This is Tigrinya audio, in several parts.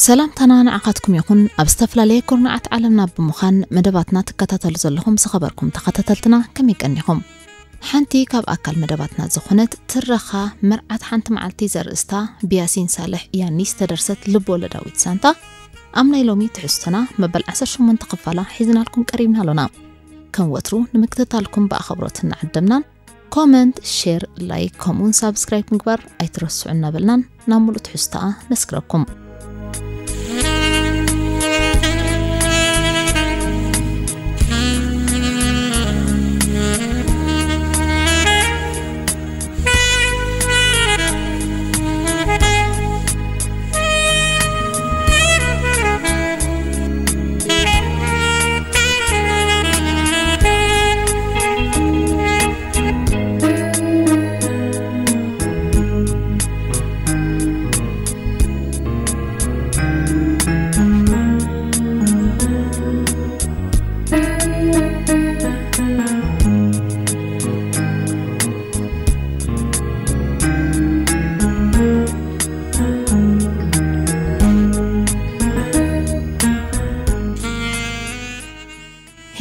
ሰላምታና ንዓኻትኩም ይኹን። ኣብ ዝተፈላለየ ኩርናዓት ዓለምና ብምዃን መደባትና ትከታተሉ ዘለኹም ዝኸበርኩም ተኸታተልትና፣ ከመይ ቀኒኹም? ሓንቲ ካብ ኣካል መደባትና ዝኾነት ትረኻ መርዓት ሓንቲ መዓልቲ ዘርእስታ ብያሲን ሳልሕ ያኒ ዝተደርሰት ልብ ወለዳዊት ሳንታ፣ ኣብ ናይ ሎሚ ትሕዝቶና መበል ዓሰርተ ሸሞንተ ክፋላ ሒዝናልኩም ቀሪብና ኣሎና። ከም ወትሩ ንምክትታልኩም ብኣኸብሮት እናዓደምናን፣ ኮመንት፣ ሼር፣ ላይክ ከምኡውን ሳብስክራይብ ምግባር ኣይትረስዑ እናበልናን ናብ ሙሉእ ትሕዝቶኣ ነስግረኩም።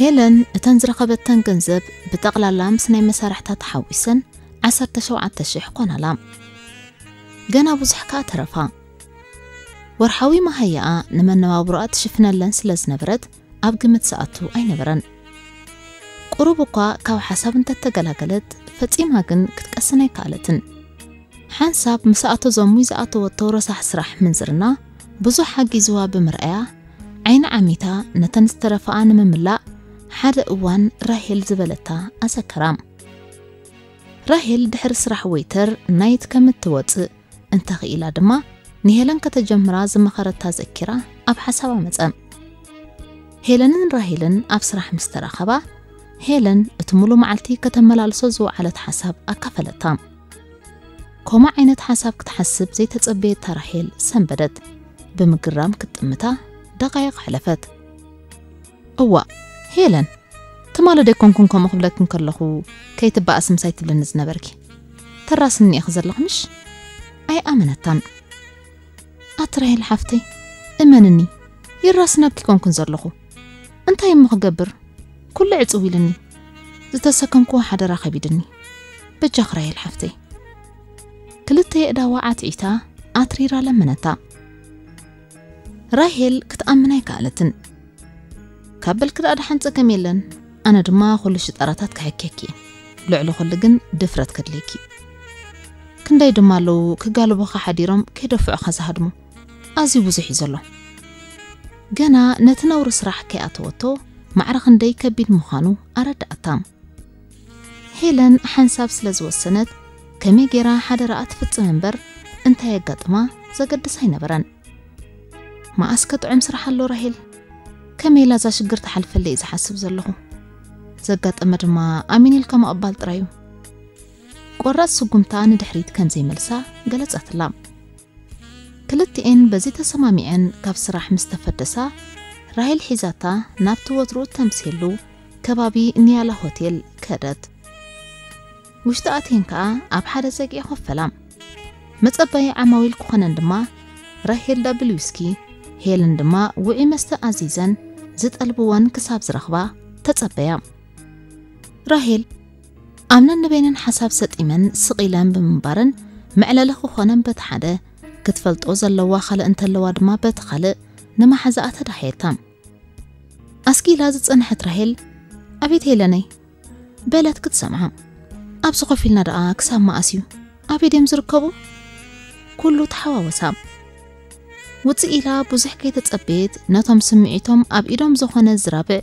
ሄለን እተን ዝረኸበተን ገንዘብ ብጠቕላላ ምስ ናይ መሳርሕታ ተሓዊሰን ዓሰርተ ሸውዓተ ሽሕ ኮናላ። ገና ብዙሕ ከኣ ተረፋ። ወርሓዊ መሃያኣ ንመነባብሮኣ ትሽፍነለን ስለ ዝነበረት ኣብ ግምት ዝኣቱ ኣይነበረን። ቁሩብ እኳ ካብ ሓሳብ እንተተገላገለት፣ ፈጺማ ግን ክትቀስን ኣይከኣለትን። ሓንሳብ ምስ ኣቶ ዘሙይ ዝኣተወቶ ረሳሕ ስራሕ ምንዝርና ብዙሕ ሓጊዝዋ ብምርኣያ፣ ዓይኒ ዓሚታ ነተን ዝተረፋኣ ንምምላእ ሓደ እዋን ራሄል ዝበለታ ኣዘከራ። ራሄል ድሕሪ ስራሕ ወይተር ናይት ከም እትወጽእ እንተኽኢላ ድማ ንሄለን ከተጀምራ ዝመኸረታ ዘኪራ ኣብ ሓሳባ መጸ። ሄለንን ራሄልን ኣብ ስራሕ ምስ ተራኸባ፣ ሄለን እቲ ሙሉ መዓልቲ ከተመላልሶ ዝወዓለት ሓሳብ ኣካፈለታ። ኮማ ዓይነት ሓሳብ ክትሓስብ ዘይተጸበየታ ራሄል ሰንበደት። ብምግራም ክትጥምታ ደቓይቕ ሕለፈት። እዋእ፣ ሄለን፣ ትማሊ ደይኮንኩን ከምኡ ክብለኪ እንከለኹ ከይትበኣሲ ምሳይ ትብልኒ ዝነበርኪ? ተራስኒ ኢኺ ዘለኺ ምሽ? ኣይኣመነታን። ኣቲ ራሄል ሓፍተይ፣ እመንኒ፣ ይራስነኪ ኮንኩን ዘለኹ። እንታይ እሞ ክገብር? ኩሉ ዕጽው ኢልኒ። ዝተሰከምክዎ ሓደራ ከቢድኒ። በጃኺ ራሄል ሓፍተይ። ክልተ የእዳዋ ዓትዒታ ኣትሪራ ለመነታ። ራሄል ክትኣምን ኣይከኣለትን። ካብ በልኪ ደኣ ደሓን ጸገም የለን። ኣነ ድማ ኩሉ ሽጣራታት ክሕከኪ እየ። ልዕሊ ኩሉ ግን ድፍረት ከድልየኪ። ክንደይ ድማ ኣለዉ ክጋልቡኻ ሓዲሮም ከይደፍዑኻ ዝሃድሙ። ኣዝዩ ብዙሕ እዩ ዘሎ። ገና ነቲ ነውሪ ስራሕ ከይኣተወቶ ማዕረ ክንደይ ከቢድ ምዃኑ ኣረድኣታ። ሄለን ሓንሳብ ስለ ዝወሰነት ከመይ ጌራ ሓደራኣ ትፍጽም እምበር እንታይ የጋጥማ ዘገድስ ኣይነበረን። መኣስ ከጥዑም ስራሕ ኣሎ ራሄል? ከመይ ኢላ እዛ ሽግር ትሓልፈለይ ዝሓስብ ዘለኹ። ዘጋጠመ ድማ ኣሚን ኢልካ ምቕባል ጥራዩ። ቆራጽ ስጉምታ ንድሕሪት ከም ዘይመልሳ ገለጸትላ። ክልቲኤን በዚ ተሰማሚዐን ካብ ስራሕ ምስ ተፈደሳ፣ ራሄል ሒዛታ ናብቲ ወትሩ ተምሴሉ ከባቢ ኒያላ ሆቴል ከደት። ውሽጢ ኣትየን ከኣ ኣብ ሓደ ጸግዒ ኮፈላ። መጸበዪ ዓማዊል ክኾነን ድማ ራሄል ዳብል ዊስኪ፣ ሄለን ድማ ውዑይ መስተ ኣዚዘን ዝጠልብወን ክሳብ ዝረኽባ ተጸበያ። ራሄል ኣብ ነንበይነን ሓሳብ ሰጢመን ስቕ ኢለን ብምንባረን መዕለሊ ክኾነን በቲ ሓደ ክትፈልጦ ዘለዋ ካልእ እንተለዋ ድማ በቲ ካልእ ንመሓዛኣ ተዳሃየታ። ኣስኪላ ዝጸንሐት ራሄል፣ "ኣቤት ሄለነይ?" በለት ክትሰምዓ። "ኣብዚ ኮፍ ኢልና ደኣ ክሳብ መኣስ እዩ? ኣበይ ድዮም ዝርከቡ?" ኩሉ ተሓዋወሳ። ውጽእ ኢላ ብዙሕ ከይተጸበየት ነቶም ስምዒቶም ኣብ ኢዶም ዝኾነ ዝራብዕ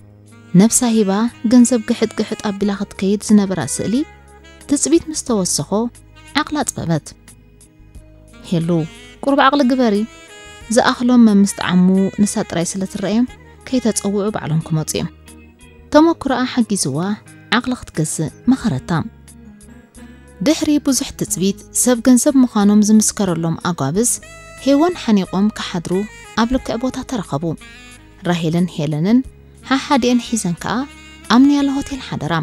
ነብሳ ሂባ ገንዘብ ግሕጥ ግሕጥ ኣቢላ ክትከይድ ዝነበራ ስእሊ ትጽቢት ምስ ተወሰኾ ዓቕላ ኣጽበበት። "ሄሉ፣ ቁሩብ ዓቕሊ ግበሪ። ዝኣኽሎም መምስ ጠዓሙ ንሳ ጥራይ ስለ ትረኣዮም ከይተጸውዑ ባዕሎም ክመጹ እዮም።" ተመኩሮኣ ሓጊዝዋ ዓቕሊ ክትገዝእ መኸረታ። ድሕሪ ብዙሕ ትጽቢት ሰብ ገንዘብ ምዃኖም ዝምስከረሎም ኣጓብዝ ሄወን ሓኒቖም ክሓድሩ ኣብ ልክዕ ቦታ ተረኸቡ። ራሄልን ሄለንን ሓሓዲኤን ሒዘን ከኣ ኣብ ኒያላ ሆቴል ሓደራ።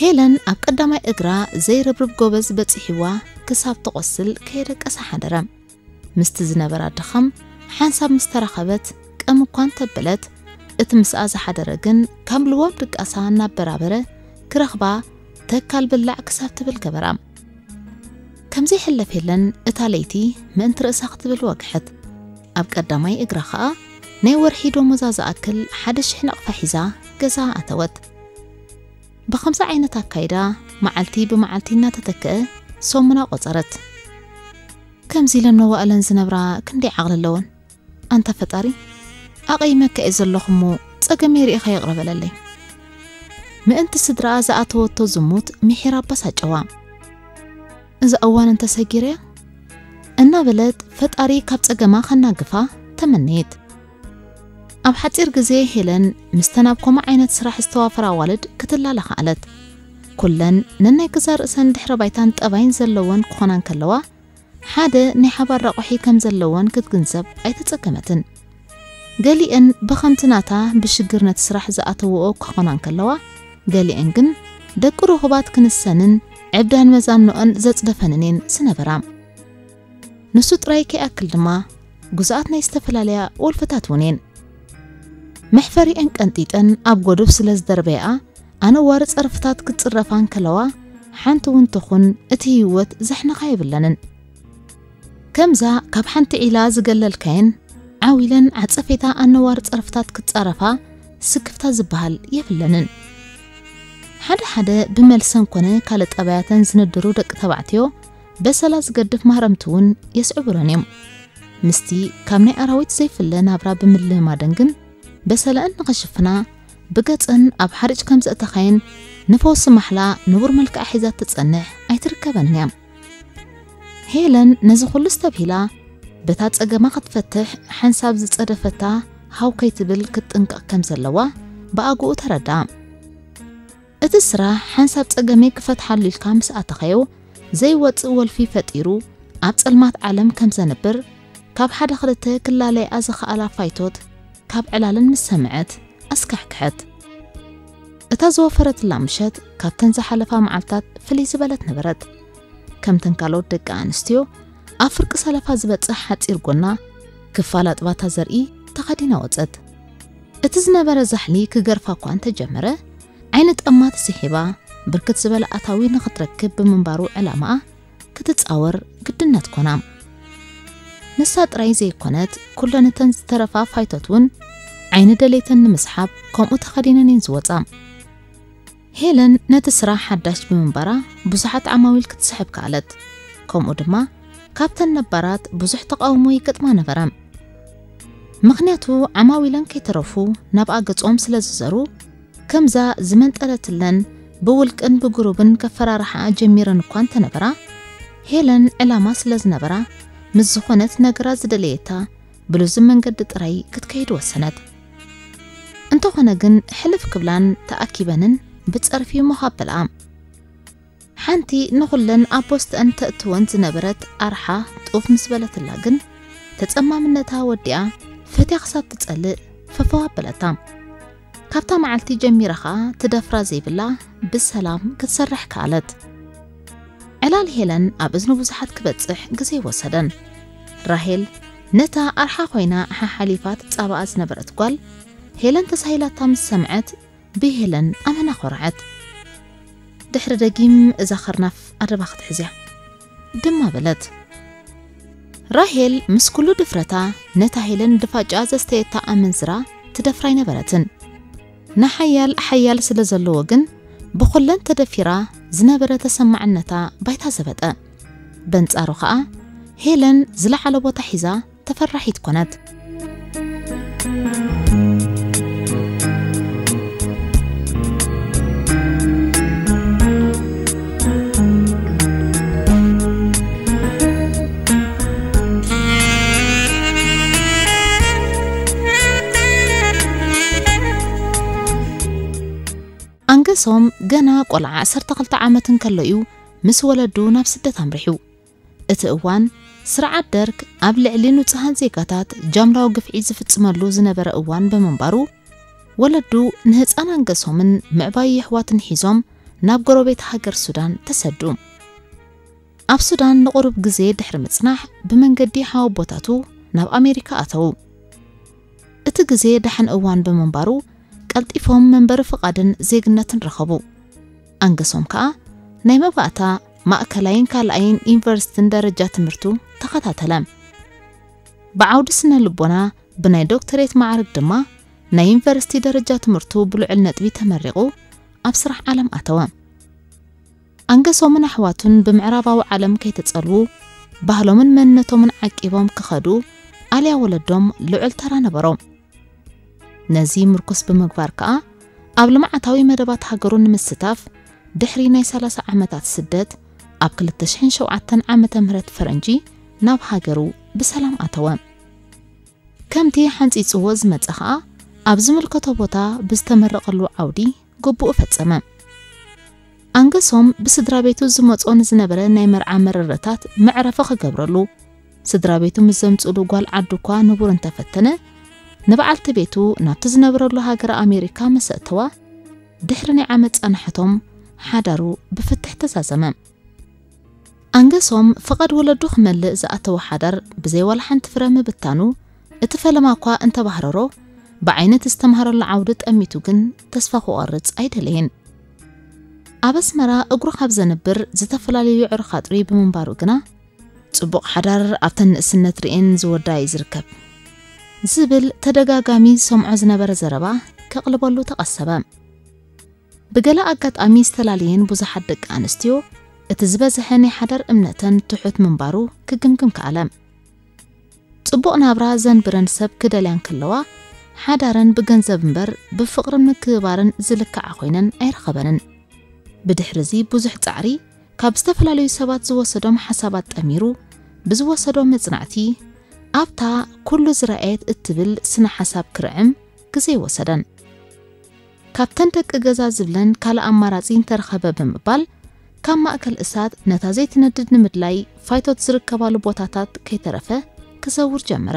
ሄለን ኣብ ቀዳማይ እግራ ዘይርብርብ ጎበዝ በጺሕዋ ክሳብ ትቖስል ከየደቀሳ ሓደረ። ምስቲ ዝነበራ ድኻም ሓንሳብ ምስ ተራኸበት ቀም እኳ እንተበለት፣ እቲ ምስኣ ዝሓደረ ግን ካብ ልዋም ድቃሳ እናበራበረ ክረኽባ ተካል ብላዕ ክሳብ ትብል ገበራ። ከምዘይሕለፍ የለን እታ ለይቲ ምእንቲ ርእሳ ክትብል ወግሐት። ኣብ ቀዳማይ እግራ ኸኣ ናይ ወርሒ ደሞዛ ዝኣክል ሓደ ሽሕ ናቕፋ ሒዛ ገዛ ኣተወት። ብኸምዚ ዓይነት ኣካይዳ መዓልቲ ብመዓልቲ እናተተክአ ሰሙና ቆጸረት። ከምዚ ኢለን መዋእለን ዝነብራ ክንደይ ዓቕሊ ኣለወን? ኣንታ ፈጣሪ፣ ኣቐይመካ እየ ዘለኹ እሞ ጸገመይ ርኢኻ ይቕረ በለለይ። ምእንቲ ስድራኣ ዝኣተወቶ ዝሙት ምሒር ኣባሳጨዋ። እዛ እዋን እንተሰጊረያ እናበለት ፈጣሪ ካብ ጸገማ ከናግፋ ተመነየት። ኣብ ሓጺር ግዜ ሄለን ምስተን ኣብ ከምኡ ዓይነት ስራሕ ዝተዋፈራ ኣዋልድ ክትላለ ከኣለት። ኩለን ነናይ ገዛእ ርእሰን ድሕረ ባይታን ጠባይን ዘለወን ክኾና እንከለዋ፣ ሓደ ናይ ሓባር ረቑሒ ከም ዘለወን ክትግንዘብ ኣይተጸገመትን። ገሊአን ብኸምቲ ናታ ብሽግር ነቲ ስራሕ ዝኣተውኦ ክኾና እንከለዋ፣ ገሊአን ግን ደቂ ርኹባት ክንሰንን ዕብዳን መዛንኦን ዘጽደፈንን እየን ዝነበራ። ንሱ ጥራይ ከይኣክል ድማ፣ ግዙኣት ናይ ዝተፈላለያ ወልፍታት እውን እየን። መሕፈሪአን ቀንጢጠን ኣብ ጎዶፍ ስለ ዝደርበያኣ፣ ኣነዋሪ ጸርፍታት ክጽረፋ እንከለዋ፣ ሓንቲ እውን ትኹን እቲ ህይወት ዘሕነኻ የብለንን። ከምዛ ካብ ሓንቲ ዒላ ዝገለልካየን፣ ዓው ኢለን ዓጸፌታ ኣነዋሪ ጸርፍታት ክጻረፋ ስክፍታ ዝበሃል የብለንን። ሓደ ሓደ ብመልሰን ኮነ ካልእ ጠባያተን ዝንድሩ ደቂ ተባዕትዮ፣ በሰላ ዝገድፍ ማህረምቲ እውን የስዕቡለን እዮም። ምስቲ ካብ ናይ ኣራዊት ዘይፍለ ናብራ ብምልማደን ግን፣ በሰለአን ንኸሽፍና፣ ብገጸን ኣብ ሓርጭ ከም ዘእተኻየን ንፈውሲ ማሕላ ንቡር መልክዓ ሒዛ ትጸንሕ ኣይትርከበንን እያ። ሄለን ነዚ ኩሉ ዝተብሂላ፣ በታ ጸገማ ክትፈትሕ ሓንሳብ ዝጸደፈታ ሃው ከይትብል ክትጥንቀቕ ከም ዘለዋ ብኣግኡ ተረድኣ። እቲ ስራሕ ሓንሳብ ጸገመይ ክፈትሓሉ ኢልካ ምስ ኣተኻዮ፣ ዘይወጽእ ወልፊ ፈጢሩ ኣብ ጸልማት ዓለም ከም ዘንብር፣ ካብ ሓደ ክልተ ክላለያ ዝኸኣላ ፋይቶት ካብ ዕላለን ምስ ሰምዐት ኣስካሕክሐት። እታ ዝወፈረትላ ምሸት ካብተን ዝሓለፋ መዓልታት ፍልይ ዝበለት ነበረት። ከምተን ካልኦት ደቂ ኣንስትዮ ኣብ ፍርቂ ሰለፋ ዝበጽሕ ሓጺር ጎና ክፋል ኣጥባታ ዘርኢ ተኸዲና ወጸት። እቲ ዝነበረ ዛሕሊ ክገርፋ እኳ እንተጀመረ፣ ዓይኒ ጠማ ተስሒባ ብርክት ዝበለ ኣታዊ ንኽትረክብ ብምንባሩ ዕላማኣ ክትጻወር ግድነት ኮና። ንሳ ጥራይ ዘይኮነት፣ ኩለን እተን ዝተረፋ ፋይቶት እውን ዓይኒ ደሌተን ንምስሓብ ከምኡ ተኸዲነን እየን ዝወጻ። ሄለን ነቲ ስራሕ ሓዳሽ ብምንባራ ብዙሓት ዓማዊል ክትስሕብ ከኣለት። ከምኡ ድማ ካብተን ነባራት ብዙሕ ተቃውሞ ይገጥማ ነበረ። ምኽንያቱ ዓማዊለን ከይተረፉ ናብኣ ገጾም ስለ ዝዘሩ፣ ከምዛ ዝመንጠለትለን ብውልቅን ብግሩብን ከፈራርሓ ጀሚረን እኳ እንተነበራ፣ ሄለን ዕላማ ስለ ዝነበራ፣ ምስ ዝኾነት ነገራ ዝደለየታ ብልዙብ መንገዲ ጥራይ ክትከይድ ወሰነት። እንተኾነ ግን ሕልፍ ክብላን ተኣኪበንን ብጸርፊ ሞኽ ኣበልኣ። ሓንቲ ንኹለን ኣብ ቦስተአን ተእትወን ዝነበረት ኣርሓ ጡፍ ምስ በለትላ ግን፣ ተጸማምነታ ወዲኣ ፈትያ ክሳብ ትጸልእ ፈፈው ኣበለታ። ካብታ መዓልቲ ጀሚራ ኸኣ ትደፍራ ዘይብላ ብሰላም ክትሰርሕ ከኣለት። ዕላል ሄለን ኣብ እዝኒ ብዙሓት ክበጽሕ ግዜ ወሰደን። ራሄል ነታ ኣርሓ ኮይና ሓሓሊፋ ትጻባኣ ዝነበረት ጓል፣ ሄለን ተሳሂላታ ምስ ሰምዐት፣ ብሄለን ኣመና ኾርዐት። ድሕሪ ደጊም እዛ ኸርናፍ ኣደባ ክትሕዝያ ድማ በለት። ራሄል ምስ ኩሉ ድፍረታ ነታ ሄለን ድፋጫ ዘስተየታ ኣመንዝራ ትደፍራ ኣይነበረትን። ንሓያል ሓያል ስለ ዘለዎ ግን ብኹለን ተደፊራ ዝነበረ ተሰማዕነታ ባይታ ዘበጠ። በንጻሩ ኸኣ ሄለን ዝለዓለ ቦታ ሒዛ ተፈራሒት ኮነት። ኣንገሶም ገና ቆልዓ ዓሰርተ ክልተ ዓመት እንከሎ እዩ ምስ ወለዱ ናብ ስደት ኣምሪሑ። እቲ እዋን ስርዓት ደርግ ኣብ ልዕሊ ንጹሃን ዜጋታት ጃምላዊ ግፍዒ ዝፍጽመሉ ዝነበረ እዋን ብምንባሩ፣ ወለዱ ንህጻን ኣንገሶምን ምዕባይ የሕዋትን ሒዞም ናብ ጎረቤት ሃገር ሱዳን ተሰዱ። ኣብ ሱዳን ንቑሩብ ግዜ ድሕሪ ምጽናሕ፣ ብመንገዲ ሓወቦታቱ ናብ ኣሜሪካ ኣተዉ። እቲ ግዜ ደሓን እዋን ብምንባሩ ቀልጢፎም መንበሪ ፍቓድን ዜግነትን ረኸቡ። ኣንገሶም ከኣ ናይ መባእታ ማእከላይን ካልኣይን ዩኒቨርሲቲን ደረጃ ትምህርቱ ተኸታተለ። ብዓውዲ ስነ ልቦና ብናይ ዶክተሬት ማዕርግ ድማ ናይ ዩኒቨርሲቲ ደረጃ ትምህርቱ ብልዑል ነጥቢ ተመሪቑ ኣብ ስራሕ ዓለም ኣተወ። ኣንገሶምን ኣሕዋቱን ብምዕራባዊ ዓለም ከይተጸልዉ ባህሎምን መንነቶምን ዓቂቦም ክኸዱ ኣልያ ወለዶም ልዑል ተራ ነበሮም። ነዚ ምርኩስ ብምግባር ከኣ ኣብ ልምዓታዊ መደባት ሃገሩ ንምስታፍ ድሕሪ ናይ ሰላሳ ዓመታት ስደት ኣብ ክልተ ሽሕን ሸውዓተን ዓመተ ምህረት ፈረንጂ ናብ ሃገሩ ብሰላም ኣተወ። ከምቲ ሓንጺጽዎ ዝመጸ ከኣ ኣብ ዝምልከቶ ቦታ ብዝተመረቐሉ ዓውዲ ግቡኡ ፈጸመ። ኣንገሶም ብስድራ ቤቱ ዝመጾ ንዝነበረ ናይ መርዓ መረረታት መዕረፊ ክገብረሉ፣ ስድራ ቤቱ ምስ ዘምጽሉ ጓል ዓዱ እኳ ንቡር እንተፈተነ፣ ንበዓልቲ ቤቱ ናብቲ ዝነብረሉ ሃገር ኣሜሪካ ምስ ኣእተዋ፣ ድሕሪ ናይ ዓመት ጻንሕቶም ሓዳሩ ብፍትሕ ተዛዘመ። ኣንገሶም ፍቓድ ወለዱ ክመልእ ዝኣተወ ሓዳር ብዘይ ዋላ ሓንቲ ፍረ ምብታኑ፣ እቲ ፈለማ እኳ እንተባህረሮ፣ ብዓይነት ዝተምሃረሉ ዓውዲ ጠሚቱ ግን ተስፋ ክቖርጽ ኣይደለየን። ኣብ ኣስመራ እግሩ ካብ ዘንብር ዝተፈላለዩ ዕርኻጥሪ ብምንባሩ ግና፣ ጽቡቕ ሓዳር ኣብተን ንእስነት ርእየን ዝወዳ እዩ ዝርከብ ዝብል ተደጋጋሚ ዝሰምዖ ዝነበረ ዘረባ ከቕልበሉ ተቐሰበ። ብገለ ኣጋጣሚ ዝተላለየን ብዙሓት ደቂ ኣንስትዮ እቲ ዝበዝሐ ናይ ሓዳር እምነተን ትሑት ምንባሩ ክግምግም ከኣለ። ጽቡቕ ናብራ ዘንብረን ሰብ ክደልያ እንከለዋ፣ ሓዳረን ብገንዘብ እምበር ብፍቕርን ምክብባርን ዝልክዓ ኮይነን ኣይረኸበንን። ብድሕሪ እዚ ብዙሕ ጻዕሪ፣ ካብ ዝተፈላለዩ ሰባት ዝወሰዶም ሓሳባት ጠሚሩ ብዝወሰዶ መጽናዕቲ፣ ኣብታ ኩሉ ዝረኣየት እትብል ስነ ሓሳብ ክርዕም ግዜ ኣይወሰደን። ካብተን ደቂ ገዛ ዝብለን ካልእ ኣማራጺ እንተረኸበ ብምባል፣ ካብ ማእከል እሳት ነታ ዘይትነድድ ንምድላይ ፋይቶት ዝርከባሉ ቦታታት ከይተረፈ ክዘውር ጀመረ።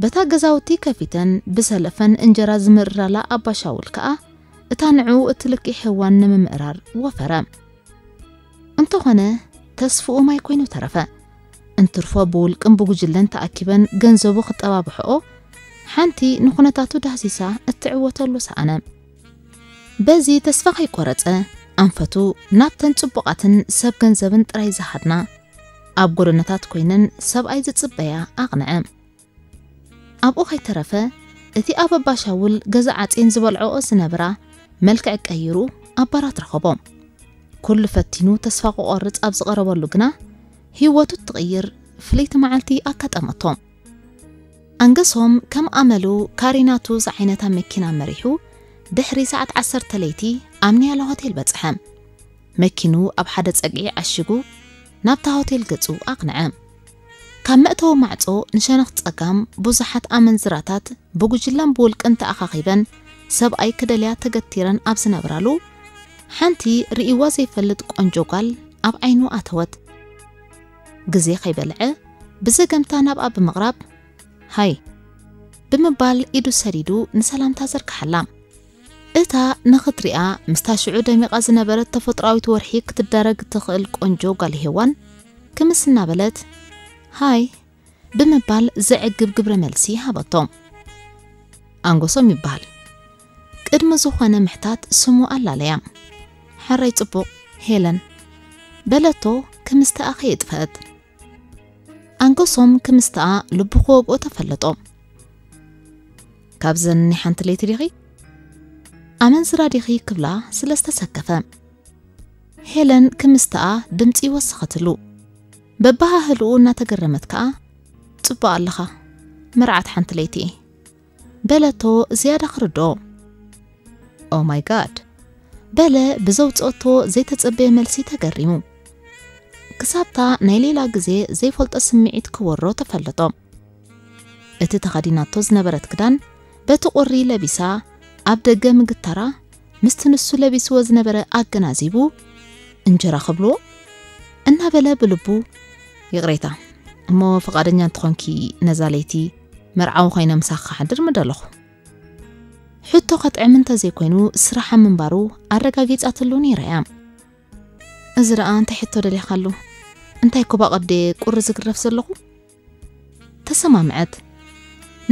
በታ ገዛውቲ ከፊተን ብሰለፈን እንጀራ ዝምእራላ ኣባ ሻውል ከኣ፣ እታ ንዕኡ እትልኪ ሔዋን ንምምእራር ወፈረ። እንተኾነ፣ ተስፍኡ ማይ ኮይኑ ተረፈ። እንትርፎ ብውልቅን ብጉጅለን ተኣኪበን ገንዘቡ ክጠባብሕኦ፣ ሓንቲ ንኹነታቱ ዳህሲሳ እትዕወተሉ ሰኣነ። በዚ ተስፋ ከይቆረጸ፣ ኣንፈቱ ናብተን ጽቡቓትን ሰብ ገንዘብን ጥራይ ዝሃድና፣ ኣብ ጎደናታት ኮይነን ሰብኣይ ዝጽበያ ኣቕንዐ። ኣብኡ ከይተረፈ፣ እቲ ኣብ ኣባ ሻውል ገዛ ዓጼን ዝበልዐኦ ዝነብራ መልክዕ ቀይሩ ኣብ ባራት ረኸቦ። ኩሉ ፈቲኑ ተስፋ ክቖርጽ ኣብ ዝቐረበሉ ግና፣ ህይወቱ እትቕይር ፍልይቲ መዓልቲ ኣጋጠመቶ። ኣንገሶም ከም ኣመሉ ካሪናቱ ዝዓይነታ መኪና መሪሑ፣ ድሕሪ ሰዓት ዓሰርተ ለይቲ ኣብ ንያላ ሆቴል በጽሐ። መኪኑ ኣብ ሓደ ጸግዒ ዓሺጉ ናብታ ሆቴል ገጹ ኣቕንዐ። ካብ መእተዊ ማዕጾ ንሸነኽ ጸጋም ብዙሓት ኣመንዝራታት ብጉጅለን ብውልቅን ተኣኻኺበን ሰብኣይ ክደልያ ተገቲረን ኣብ ዝነብራሉ፣ ሓንቲ ርእይዋ ዘይፈልጥ ቆንጆ ጓል ኣብ ዓይኑ ኣተወት። ግዜ ከይበልዐ ብዘገምታ ናብኣ ብምቕራብ፣ "ሃይ" ብምባል ኢዱ ሰዲዱ ንሰላምታ ዘርግሓላ። እታ ንኽትሪኣ ምስታ ሽዑ ደሚቓ ዝነበረት ተፈጥሮኣዊት ወርሒ ክትዳረግ እትኽእል ቆንጆ ጓል ሄዋን ክምስ እናበለት፣ "ሃይ" ብምባል ዘዕግብ ግብረ መልሲ ሃበቶ። ኣንጎሶም ይበሃል። ቅድሚ ዝኾነ ምሕታት ስሙ ኣላለያ። "ሕራይ ጽቡቕ፣ ሄለን" በለቶ ክምስተኣ ከየጥፈአት። ኣንጎሶም ክምስተኣ ልቡ ክወግኦ ተፈለጦ። "ካብዘን ናይ ሓንቲ ለይቲ ዲኺ? ኣመንዝራ ዲኺ?" ክብላ ስለ ዝተሰከፈ። ሄለን ክምስተኣ ድምጺ ወሰኸትሉ። በባሃህልኡ እናተገረመት ከኣ፣ "ጽቡቕ ኣለኻ፣ መርዓት ሓንቲ ለይቲ እየ" በለቶ ዝያዳ ክርድኦ። "ኦ ማይ ጋድ!" በለ ብዘውጽኦቶ ዘይተጸበየ መልሲ ተገሪሙ። ክሳብታ ናይ ሌላ ግዜ ዘይፈልጦ ስምዒት ክወሮ ተፈለጦ። እቲ ተኸዲናቶ ዝነበረት ክዳን በቲ ቁሪ ለቢሳ ኣብ ደገ ምግታራ፣ ምስቲ ንሱ ለቢስዎ ዝነበረ ኣገናዚቡ፣ "እንጀራ ክብልዎ?" እናበለ ብልቡ፣ "ይቕሬታ፣ እሞ ፍቓደኛ እንተኾንኪ ነዛ ለይቲ መርዓዊ ኮይነ ምሳኺ ክሓድር ምደለኹ?" ሕቶ ከጥዕም እንተዘይኮይኑ ስራሓ ምንባሩ ኣረጋጊጻትሉ ነይራ እያ። "እዚ ደኣ እንታይ ሕቶ ደሊኻሉ? እንታይ ኮባ ቀብደ ቁሪ ዝግረፍ ዘለኹ?" ተሰማምዐት።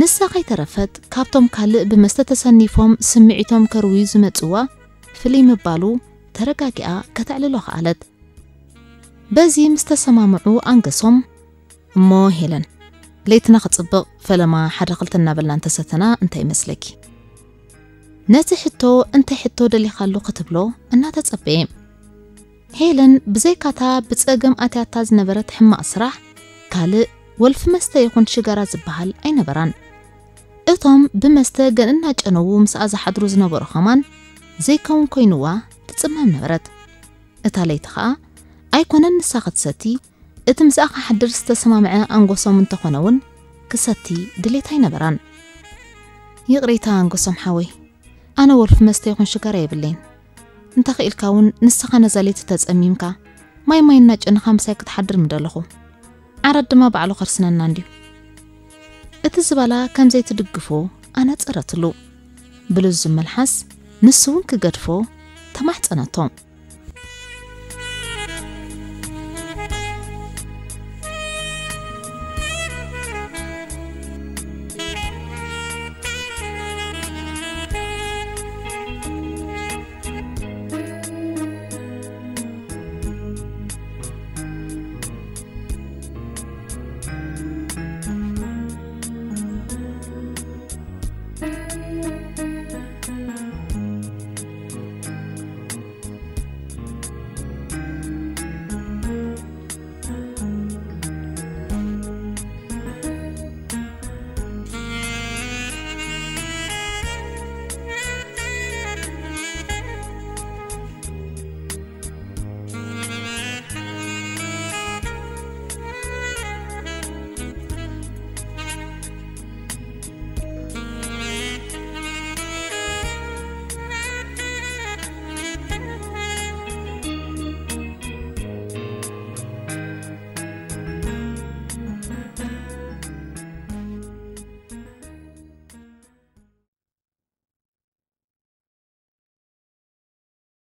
ንሳ ከይተረፈት ካብቶም ካልእ ብመስተ ተሰኒፎም ስምዒቶም ከርውዩ ዝመጽዋ ፍልይ ምባሉ ተረጋጊኣ ከተዕልሎ ከኣለት። በዚ ምስ ተሰማምዑ ኣንገሶም፣ እሞ ሄለን፣ ለይትና ክጽብቕ ፈለማ ሓደ ክልተ እናበልና እንተሰተና እንታይ ይመስለኪ? ነቲ ሕቶ እንታይ ሕቶ ደሊኻሉ ክትብሎ እናተጸበየ። ሄለን ብዘይካታ ብጸገም ኣትያታ ዝነበረት ሕማቕ ስራሕ ካልእ ወልፊ መስተ ይኹን ሽጋራ ዝበሃል ኣይነበራን። እቶም ብመስተ ገን እናጨነዉ ምስኣ ዝሓድሩ ዝነበሩ ኸማን ዘይከውን ኮይንዋ ትጽመም ነበረት። እታ ለይቲ ኸኣ ኣይኮነን ንሳ ክትሰቲ፣ እቲ ምስኣ ክሓድር ዝተሰማምዐ ኣንጎሶም እንተኾነ እውን ክሰቲ ድሌት ኣይነበራን። ይቕሬታ ኣንጎሶም ሓወይ፣ ኣነ ወልፊ መስተ ይኹን ሽጋራ የብለይን። እንተኽኢልካ እውን ንስኻ ነዛ ለይቲ ተጸሚምካ ማይ ማይ እናጨነኻ ምሳይ ክትሓድር ምደለኹ። ዓራት ድማ ባዕሉ ከርስነና እንድዩ። እቲ ዝባላ ከም ዘይትድግፎ ኣነጸረትሉ። ብልዙብ መልሓስ ንሱ እውን ክገድፎ ተማሕጸነቶ።